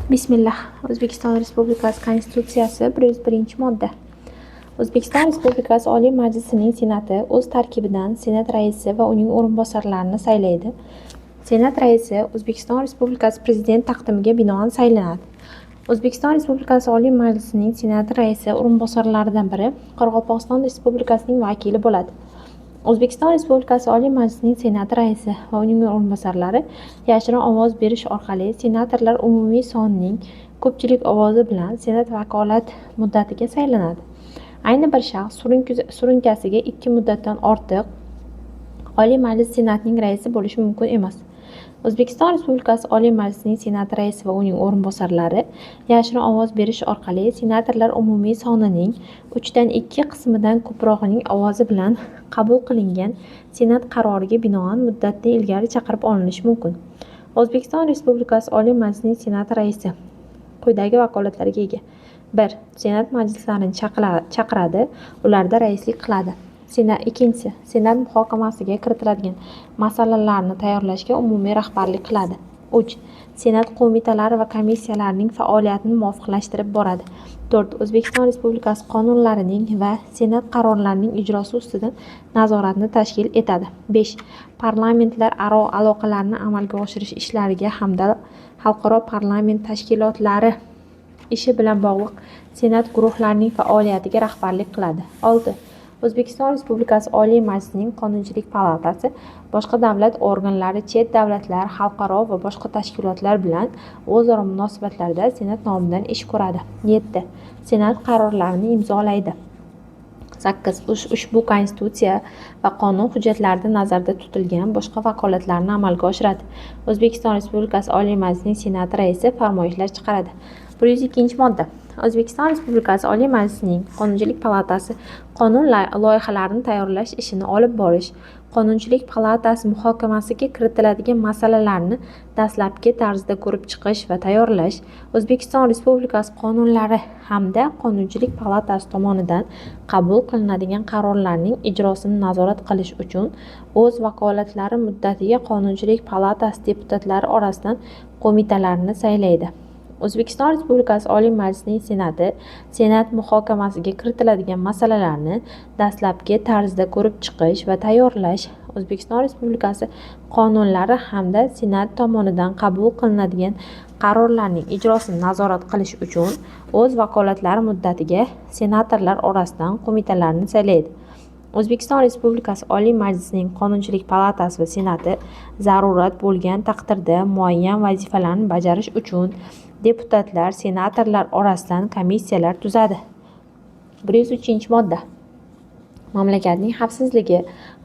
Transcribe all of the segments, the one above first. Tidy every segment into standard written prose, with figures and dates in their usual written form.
Bismillah. O'zbekiston Respublikasi Konstitutsiyasi 101-modda. O'zbekiston Respublikasi Oliy Majlisining Senati o'z tarkibidan Senat raisi va uning o'rinbosarlarini saylaydi. Senat raisi O'zbekiston Respublikasi Prezidenti taqdimiga binoan saylanadi. O'zbekiston Respublikasi Oliy Majlisining Senati raisi o'rinbosarlaridan biri Qoraqalpog'iston Respublikasining vakili bo'ladi. O'zbekiston Respublikasi Oliy Majlisining Senati raisi va uning o'rinbosarlari yashirin ovoz berish orqali senatorlar umumiy sonining ko'pchilik ovozi bilan Senat vakolat muddatiga saylanadi. Ayni bir shaxs surunkasiga 2 muddatdan ortiq Oliy Majlis Senatining raisi bo'lishi mumkin emas. O'zbekiston Respublikasi Oliy Majlisining Senati raisi va uning o'rinbosarlari yashirin ovoz berish orqali senatorlar umumiy sonining 2/3 qismidan ko'prog'ining ovozi bilan qabul qilingan Senat qaroriga binoan muddatidan ilgari chaqirib olinishi mumkin. O'zbekiston Respublikasi Oliy Majlisining Senati raisi quyidagi vakolatlarga ega: 1. Senat majlislarini chaqiradi, ularda raislik qiladi. 2. Senat muhokamasiga kiritiladigan masalalarni tayyorlashga umumiy rahbarlik qiladi. 3. Senat qo'mitalari va komissiyalarining faoliyatini muvofiqlashtirib boradi. 4. O'zbekiston Respublikasi qonunlarining va Senat qarorlarining ijrosi ustidan nazoratni tashkil etadi. 5. Parlamentlararo aloqalarni amalga oshirish ishlariga hamda xalqaro parlament tashkilotlari ishi bilan bog'liq Senat guruhlarining faoliyatiga rahbarlik qiladi. 6. O'zbekiston Respublikasi Oliy Majlisining Qonunchilik palatasi boshqa davlat organlari, chet davlatlar, xalqaro va boshqa tashkilotlar bilan o'zaro munosabatlarda Senat nomidan ish ko'radi. 7. Senat qarorlarini imzolaydi. 8. Ushbu Konstitutsiya va qonun hujjatlarida nazarda tutilgan boshqa vakolatlarni amalga oshiradi. O'zbekiston Respublikasi Oliy Majlisining Senati raisi farmoyishlar chiqaradi. 102-modda. O'zbekiston Respublikasi Oliy Majlisining Qonunchilik palatasi qonun loyihalarini tayyorlash ishini olib borish, Qonunchilik palatasi muhokamasiga kiritiladigan masalalarni dastlabki tarzda ko'rib chiqish va tayyorlash, O'zbekiston Respublikasi qonunlari hamda Qonunchilik palatasi tomonidan qabul qilinadigan qarorlarning ijrosini nazorat qilish uchun o'z vakolatlari muddatiga Qonunchilik palatasi deputatlari orasidan qo'mitalarni saylaydi. O'zbekiston Respublikasi Oliy Majlisining Senati Senat muhokamasiga kiritiladigan masalalarni dastlabki tarzda ko'rib chiqish va tayyorlash, O'zbekiston Respublikasi qonunlari hamda Senat tomonidan qabul qilinadigan qarorlarning ijrosini nazorat qilish uchun o'z vakolatlari muddatiga senatorlar orasidan qo'mitalarni saylaydi. O'zbekiston Respublikasi Oliy Majlisining Qonunchilik palatasi va Senati zarurat bo'lgan taqdirda muayyan vazifalarni bajarish uchun deputatlar, senatorlar orasidan komissiyalar tuzadi. 103-modda. Mamlakatning xavfsizligi,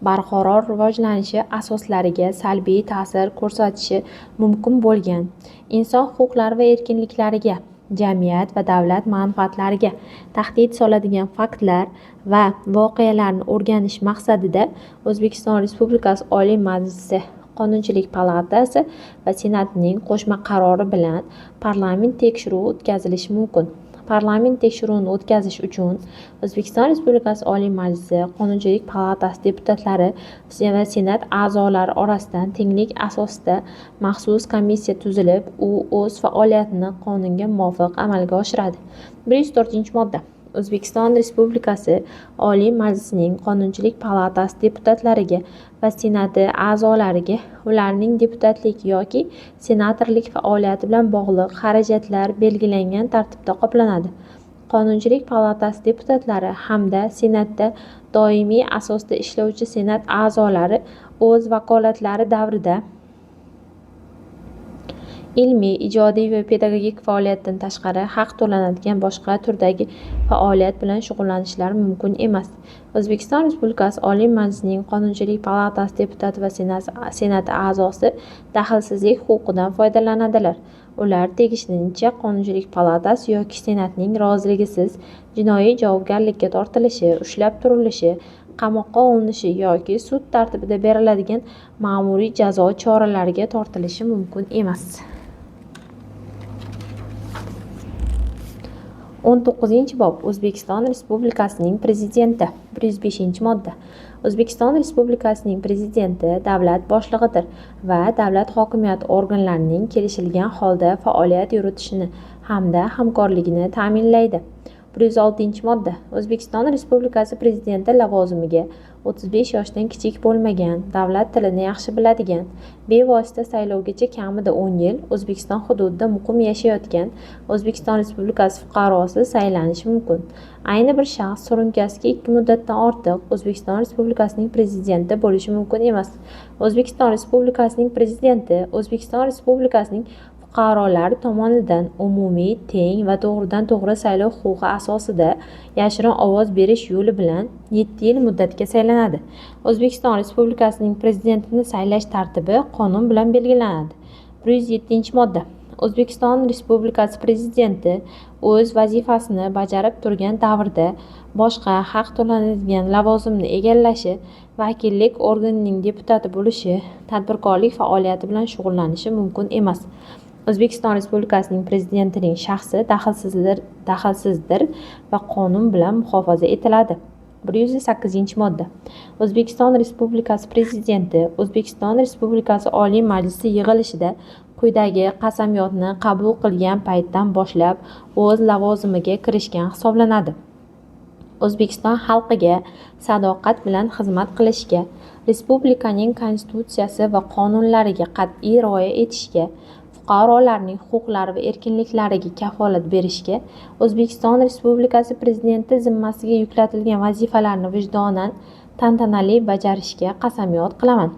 barqaror rivojlanishi asoslariga salbiy ta'sir ko'rsatishi mumkin bo'lgan, inson huquqlari va erkinliklariga, jamiyat va davlat manfaatlariga tahdid soladigan faktlar va voqealarni o'rganish maqsadida O'zbekiston Respublikasi Oliy Majlisi Qonunchilik palatasi va Senatining qo'shma qarori bilan parlament tekshiruvi o'tkazilishi mumkin. Parlament tekshiruvini o'tkazish uchun O'zbekiston Respublikasi Oliy Majlisi Qonunchilik palatasi deputatlari va Senat a'zolari orasidan tenglik asosida maxsus komissiya tuzilib, u o'z faoliyatini qonunga muvofiq amalga oshiradi. 104-modda. O'zbekiston Respublikasi Oliy Majlisining Qonunchilik palatasi deputatlariga va Senati a'zolariga ularning deputatlik yoki senatorlik faoliyati bilan bog'liq xarajatlar belgilangan tartibda qoplanadi. Qonunchilik palatasi deputatlari hamda Senatda doimiy asosda ishlovchi Senat a'zolari o'z vakolatlari davrida ilmiy, ijodiy va pedagogik faoliyatdan tashqari haq to'lanadigan boshqa turdagi faoliyat bilan shug'ullanishlari mumkin emas. O'zbekiston Respublikasi Oliy Majlisining Qonunchilik palatasi deputati va Senati a'zosi daxlsizlik huquqidan foydalanadilar. Ular tegishlicha Qonunchilik palatasi yoki Senatning roziligisiz jinoiy javobgarlikka tortilishi, ushlab turilishi, qamoqqa olinishi yoki sud tartibida beriladigan ma'muriy jazo choralariga tortilishi mumkin emas. 19-bob. O'zbekiston Respublikasining Prezidenti. 105-modda. O'zbekiston Respublikasining Prezidenti davlat boshlig'idir va davlat hokimiyati organlarining kelishilgan holda faoliyat yuritishini hamda hamkorligini ta'minlaydi. 106-modda. O'zbekiston Respublikasi Prezidenti lavozimiga 35 yoshdan kichik bo'lmagan, davlat tilini yaxshi biladigan, bevosita saylovgacha kamida 10 yil O'zbekiston hududida muqim yashayotgan O'zbekiston Respublikasi fuqarosi saylanishi mumkin. Ayni bir shaxs surunkasiga 2 muddatdan ortiq O'zbekiston Respublikasining Prezidenti bo'lishi mumkin emas. O'zbekiston Respublikasining Prezidenti O'zbekiston Respublikasining fuqarolari tomonidan umumiy, teng va to'g'ridan-to'g'ri saylov huquqi asosida yashirin ovoz berish yo'li bilan 7 yil muddatga saylanadi. O'zbekiston Respublikasining Prezidentini saylash tartibi qonun bilan belgilanadi. 107-modda. O'zbekiston Respublikasi Prezidenti o'z vazifasini bajarib turgan davrda boshqa haq to'lanadigan lavozimni egallashi, vakillik organining deputati bo'lishi, tadbirkorlik faoliyati bilan shug'ullanishi mumkin emas. O'zbekiston Respublikasining Prezidentining shaxsi daxlsizdir va qonun bilan muhofaza etiladi. 108-modda. O'zbekiston Respublikasi Prezidenti O'zbekiston Respublikasi Oliy Majlisi yig'ilishida quyidagi qasamyodni qabul qilgan paytdan boshlab o'z lavozimiga kirishgan hisoblanadi. O'zbekiston xalqiga sadoqat bilan xizmat qilishga, respublikaning Konstitutsiyasi va qonunlariga qat'iy rioya etishga, fuqarolarning huquqlari va erkinliklariga kafolat berishga, O'zbekiston Respublikasi Prezidenti zimmasiga yuklatilgan vazifalarni vijdonan, tantanali bajarishga qasamyod qilaman.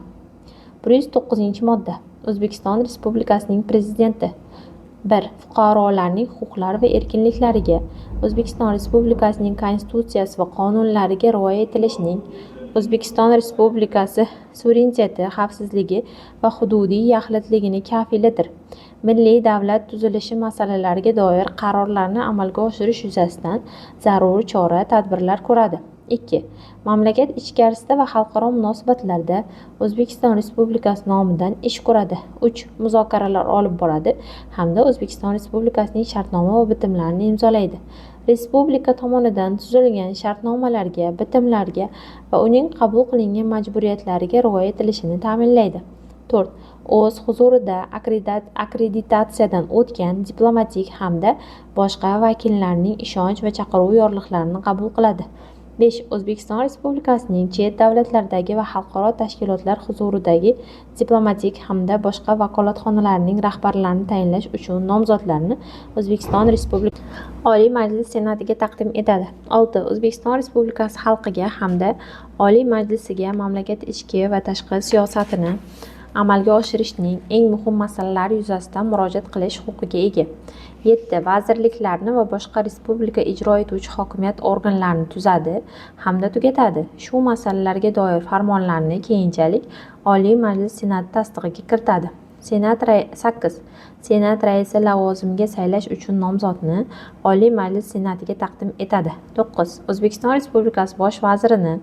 109-modda. O'zbekiston Respublikasining Prezidenti: 1. Fuqarolarning huquqlari va erkinliklariga, O'zbekiston Respublikasining Konstitutsiyasi va qonunlariga rioya etilishining, O'zbekiston Respublikasi suvereniteti, xavfsizligi va hududiy yaxlitligining kafilidir. Milliy davlat tuzilishi masalalariga doir qarorlarni amalga oshirish yuzasidan zarur chora-tadbirlar ko'radi. 2. Mamlakat ichkarisida va xalqaro munosabatlarda O'zbekiston Respublikasi nomidan ish ko'radi. 3. Muzokaralar olib boradi hamda O'zbekiston Respublikasining shartnoma va bitimlarini imzolaydi. Respublika tomonidan tuzilgan shartnomalarga, bitimlarga va uning qabul qilingan majburiyatlariga rioya etilishini ta'minlaydi. 4. O'z huzurida akkreditatsiyadan o'tgan diplomatik hamda boshqa vakillarning ishonch va chaqiruv yorliqlarini qabul qiladi. 5. O'zbekiston Respublikasining chet davlatlardagi va xalqaro tashkilotlar huzuridagi diplomatik hamda boshqa vakolatxonalarining rahbarlarini tayinlash uchun nomzodlarni O'zbekiston Respublikasi Oliy Majlisi Senatiga taqdim etadi. 6. O'zbekiston Respublikasi xalqiga hamda Oliy Majlisiga mamlakat ichki va tashqi siyosatini amalga oshirishning eng muhim masalalari yuzasidan murojaat qilish huquqiga ega. 7. Vazirliklarni va boshqa respublika ijro etuvchi hokimiyat organlarini tuzadi hamda tugatadi. Shu masalalarga doir farmonlarni keyinchalik Oliy Majlis Senati tasdig'iga kiritadi. 8. Senat raisi lavozimiga saylash uchun nomzodni Oliy Majlis Senatiga taqdim etadi. 9. O'zbekiston Respublikasi Bosh vazirini,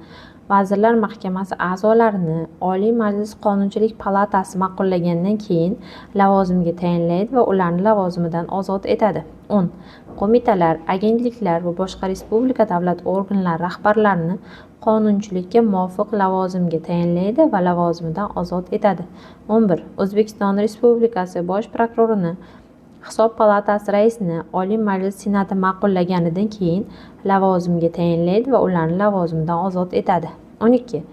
Vazirlar Mahkamasi a'zolarini Oliy Majlis Qonunchilik palatasi ma'qullagandan keyin lavozimga tayinlaydi va ularni lavozimidan ozod etadi. 10. Qo'mitalar, agentliklar va boshqa respublika davlat organlari rahbarlarini qonunchilikka muvofiq lavozimga tayinlaydi va lavozimidan ozod etadi. 11. O'zbekiston Respublikasi Bosh prokurorini, Hisob palatasi raisini Oliy Majlis Senati ma'qullaganidan keyin lavozimga tayinlaydi va ularni lavozimidan ozod etadi. 12.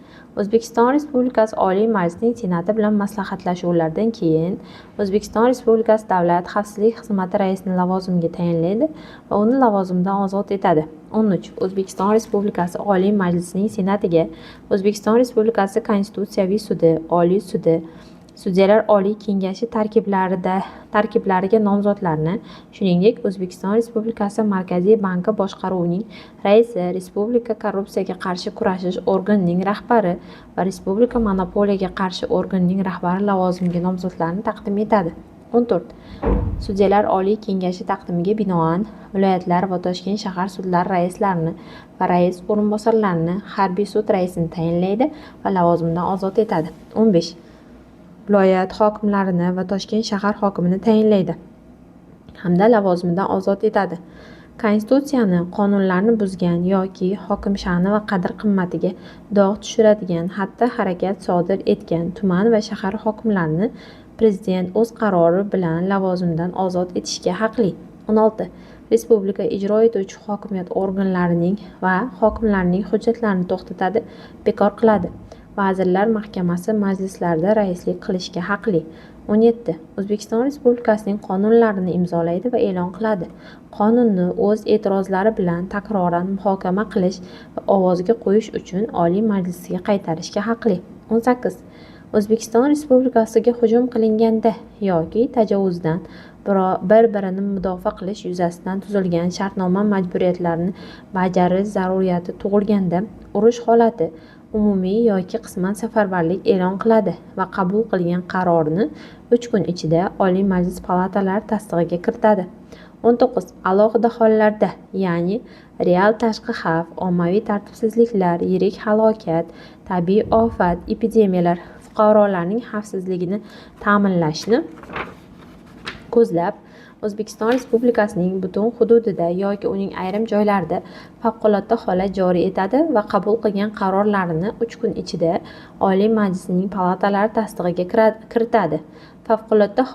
O'zbekiston Respublikasi Oliy Majlisining Senati bilan maslahatlashuvlardan keyin O'zbekiston Respublikasi Davlat xavfsizlik xizmati raisini lavozimga tayinlaydi va uni lavozimidan ozod etadi. 13. O'zbekiston Respublikasi Oliy Majlisining Senatiga O'zbekiston Respublikasi Konstitutsiyaviy sudi, Oliy sudi, Sudyalar oliy kengashi tarkiblariga nomzodlarni, shuningdek, O'zbekiston Respublikasi Markaziy banki boshqaruvining raisi, Respublika korrupsiyaga qarshi kurashish organining rahbari va Respublika monopoliyaga qarshi organining rahbari lavozimiga nomzodlarni taqdim etadi. 14. Sudyalar oliy kengashi taqdimiga binoan viloyatlar va Toshkent shahar sudlari raislarini va rais o'rinbosarlarini, harbiy sud raisini tayinlaydi va lavozimidan ozod etadi. 15. Viloyat hokimlarini va Toshkent shahar hokimini tayinlaydi hamda lavozimidan ozod etadi. Konstitutsiyani, qonunlarni buzgan yoki hokim sha'ni va qadr-qimmatiga dog' tushiradigan xatti-harakat sodir etgan tuman va shahar hokimlarini Prezident o'z qarori bilan lavozimidan ozod etishga haqli. 16. Respublika ijro etuvchi hokimiyat organlarining va hokimlarining hujjatlarini to'xtatadi, bekor qiladi. Vazirlar Mahkamasi majlislarida raislik qilishga haqli. 17. O'zbekiston Respublikasining qonunlarini imzolaydi va e'lon qiladi. Qonunni o'z e'tirozlari bilan takroran muhokama qilish va ovozga qo'yish uchun Oliy Majlisga qaytarishga haqli. 18. O'zbekiston Respublikasiga hujum qilinganda yoki tajovuzdan bir-birini mudofaa qilish yuzasidan tuzilgan shartnoma majburiyatlarini bajarish zaruriyati tug'ilganda urush holati, umumiy yoki qisman safarbarlik e'lon qiladi va qabul qilgan qarorini 3 kun ichida Oliy Majlis palatalari tasdig'iga kiritadi. 19. Alohida hollarda, ya'ni real tashqi xavf, ommaviy tartibsizliklar, yirik halokat, tabiiy ofat, epidemiyalar, fuqarolarning xavfsizligini ta'minlashni ko'zlab, O'zbekiston Respublikasining butun hududida yoki uning ayrim joylarida favqulodda holat joriy etadi va qabul qilgan qarorlarini 3 kun ichida Oliy Majlisning palatalari tasdig'iga kiritadi. Favqulodda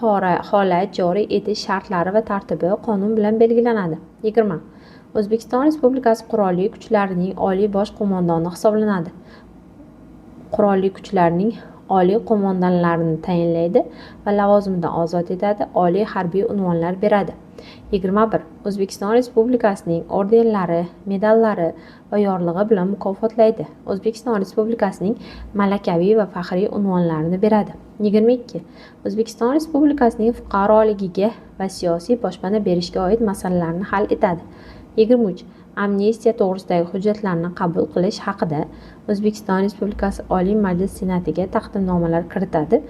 holat joriy etish shartlari va tartibi qonun bilan belgilanadi. 20. O'zbekiston Respublikasi Qurolli Kuchlarining Oliy bosh qo'mondoni hisoblanadi. Qurolli Kuchlarning oliy qo'mondonlarini tayinlaydi va lavozimidan ozod etadi, oliy harbiy unvonlar beradi. 21. O'zbekiston Respublikasining ordenlari, medallari va yorlig'i bilan mukofotlaydi. O'zbekiston Respublikasining malakaviy va faxriy unvonlarini beradi. 22. O'zbekiston Respublikasining fuqaroligiga va siyosiy boshpana berishga oid masalalarni hal etadi. 23. Amnistiya to'g'risidagi hujjatlarni qabul qilish haqida O'zbekiston Respublikasi Oliy Majlis Senatiga taqdimnomalar kiritadi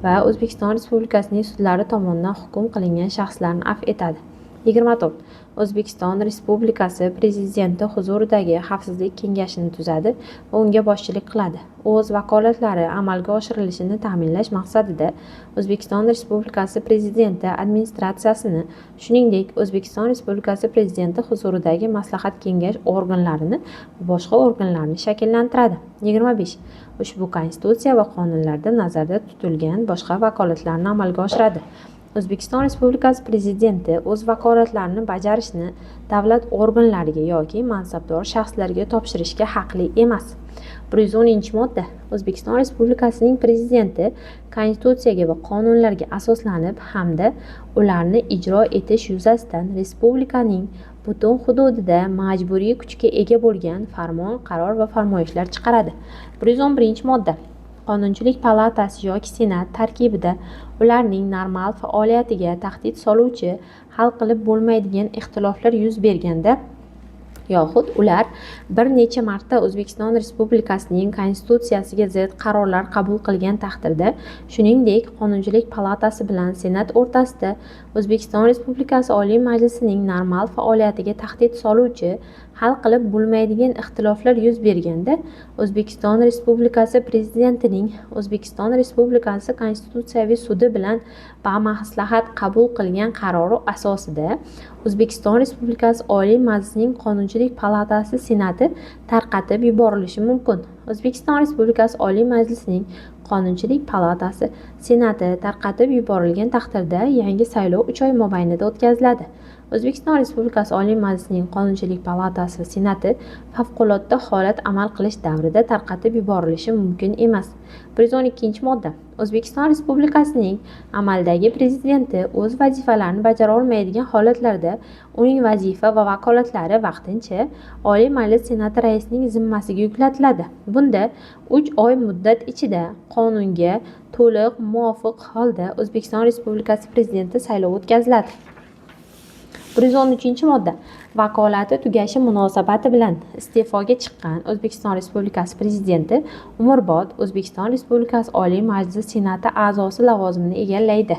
va O'zbekiston Respublikasining sudlari tomonidan hukm qilingan shaxslarni afv etadi. 24. O'zbekiston Respublikasi Prezidenti huzuridagi Xavfsizlik kengashini tuzadi va unga boshchilik qiladi. O'z vakolatlari amalga oshirilishini ta'minlash maqsadida O'zbekiston Respublikasi Prezidenti administratsiyasini, shuningdek, O'zbekiston Respublikasi Prezidenti huzuridagi maslahat kengash organlarini va boshqa organlarni shakllantiradi. 25. Ushbu Konstitutsiya va qonunlarda nazarda tutilgan boshqa vakolatlarni amalga oshiradi. O'zbekiston Respublikasi Prezidenti o'z vakolatlarini bajarishni davlat organlariga yoki mansabdor shaxslarga topshirishga haqli emas. 110-modda. O'zbekiston Respublikasining Prezidenti Konstitutsiyaga va qonunlarga asoslanib hamda ularni ijro etish yuzasidan respublikaning butun hududida majburiy kuchga ega bo'lgan farmon, qaror va farmoyishlar chiqaradi. 111-modda. Qonunchilik palatasi yoki Senat tarkibida ularning normal faoliyatiga tahdid soluvchi hal qilib bo'lmaydigan ixtiloflar yuz berganda yoxud ular bir necha marta O'zbekiston Respublikasining Konstitutsiyasiga zid qarorlar qabul qilgan taqdirda, shuningdek, Qonunchilik palatasi bilan Senat o'rtasida O'zbekiston Respublikasi Oliy Majlisining normal faoliyatiga tahdid soluvchi hal qilib bo'lmaydigan ixtiloflar yuz berganda O'zbekiston Respublikasi Prezidentining O'zbekiston Respublikasi Konstitutsiyaviy sudi bilan bamaslahat qabul qilgan qarori asosida O'zbekiston Respublikasi Oliy Majlisining Qonunchilik palatasi Senati tarqatib yuborilishi mumkin. O'zbekiston Respublikasi Oliy Majlisining Qonunchilik palatasi Senati tarqatib yuborilgan taqdirda yangi saylov 3 oy mobaynida o'tkaziladi. O'zbekiston Respublikasi Oliy Majlisining Qonunchilik palatasi va Senati favqulodda holat amal qilish davrida tarqatib yuborilishi mumkin emas. 112-modda. O'zbekiston Respublikasining amaldagi Prezidenti o'z vazifalarini bajara olmaydigan holatlarda uning vazifa va vakolatlari vaqtincha Oliy Majlis Senati raisining zimmasiga yuklatiladi. Bunda 3 oy muddat ichida qonunga to'liq muvofiq holda O'zbekiston Respublikasi Prezidenti saylovi o'tkaziladi. 113-modda. Vakolati tugashi munosabati bilan iste'foga chiqqan O'zbekiston Respublikasi Prezidenti umrbod O'zbekiston Respublikasi Oliy Majlisi Senati a'zosi lavozimini egallaydi.